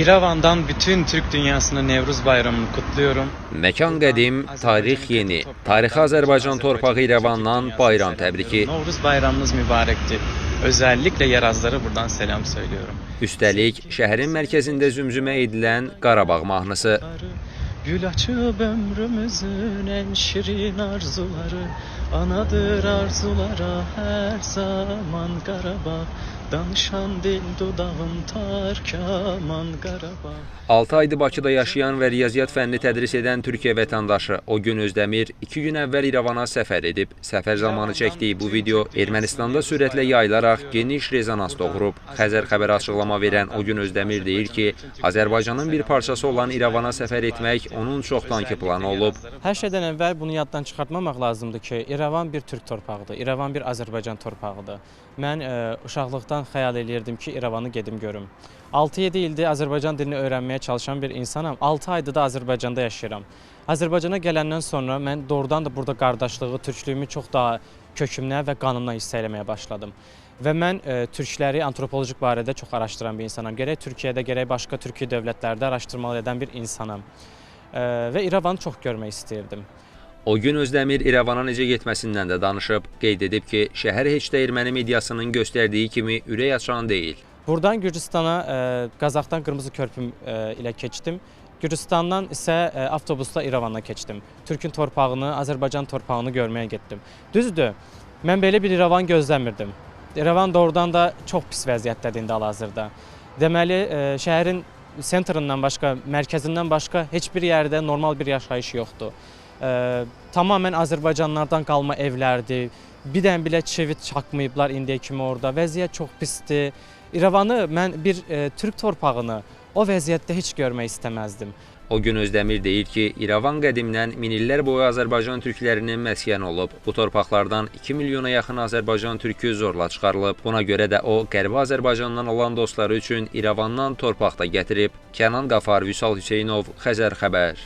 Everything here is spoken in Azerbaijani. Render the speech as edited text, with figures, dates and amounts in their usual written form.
İrəvandan bütün Türk dünyasına Nevruz Bayramını kutluyorum. Məkan qədim, tarix yeni. Tarixi Azərbaycan torpağı İrəvandan bayram təbriki. Novruz bayramınız mübarəkdir. Özellikle Yarazlara buradan selam söylüyorum. Üstəlik, şəhərin mərkəzində zümzümə edilən Qarabağ mahnısı. Gül açıb ömrümüzün en şirin arzuları, anadır arzulara her zaman Qarabağ. Danışan dil dudağım tar kaman Qarabağ. 6 aydır Bakıda yaşayan və riyaziyyat fənni tədris edən Türkiyə vətəndaşı Ogün Özdəmir 2 gün əvvəl İrəvana səfər edib. Səfər zamanı çəkdiyi bu video Ermənistanda sürətlə yayılaraq geniş rezonans doğurub. Xəzər xəbərə açıqlama verən Ogün Özdəmir deyir ki, Azərbaycanın bir parçası olan İrəvana səfər etmək onun çoxdankı planı olub. Hər şeydən əvvəl bunu yaddan çıxartmamaq lazımdır ki, İrəvan bir türk torpağıdır, İrəvan bir Azərbaycan torpağıdır. Mən uşaqlıqdan xəyal eləyirdim ki, İrəvanı gedim görüm. 6-7 ildir Azərbaycan dilini öyrənməyə çalışan bir insanam. 6 aydır da Azərbaycanda yaşayıram. Azərbaycana gələndən sonra mən doğrudan da burada qardaşlığı, türklüyümü çox daha kökümdən və qanımdan hiss eləməyə başladım. Və mən türkləri antropoloji barədə çox araşdıran bir insanam. Gərək Türkiyədə, gərək başqa türki dövlətlərdə araşdırmalar edən bir insanam. Və İrəvanı çox görmək istəyirdim. Ogün Özdəmir İrəvana necə getməsindən də danışıb. Qeyd edib ki, şəhər heç də erməni mediasının göstərdiyi kimi ürək açan deyil. Buradan Gürcüstana Qazaxdan Qırmızı Körpüm ilə keçdim. Gürcüstandan isə avtobusla İrəvana keçdim. Türkün torpağını, Azərbaycan torpağını görməyə getdim. Düzdür, mən belə bir İrəvan gözləmirdim. İrəvan doğrudan da çox pis vəziyyətdədir indi hal-hazırda. Deməli, şəhərin sentrından başqa, mərkəzindən başqa heç bir yerdə normal bir yaşayış yoxdur. Tamamən Azərbaycanlardan qalma evlərdir. Bir dənə belə çivit çakmayıblar indiyə kimi orada. Vəziyyət çox pisdir. İrəvanı mən bir türk torpağını o vəziyyətdə heç görmək istəməzdim. Ogün Özdəmir deyir ki, İrəvan qədimdən min illər boyu Azərbaycan türklərinin məskəni olub. Bu torpaqlardan 2 milyona yaxın Azərbaycan türkü zorla çıxarılıb. Buna görə də o, Qərbi Azərbaycandan olan dostları üçün İrəvandan torpaq da gətirib. Kənan Qafar, Vüsal Hüseynov, Xəzər xəbər.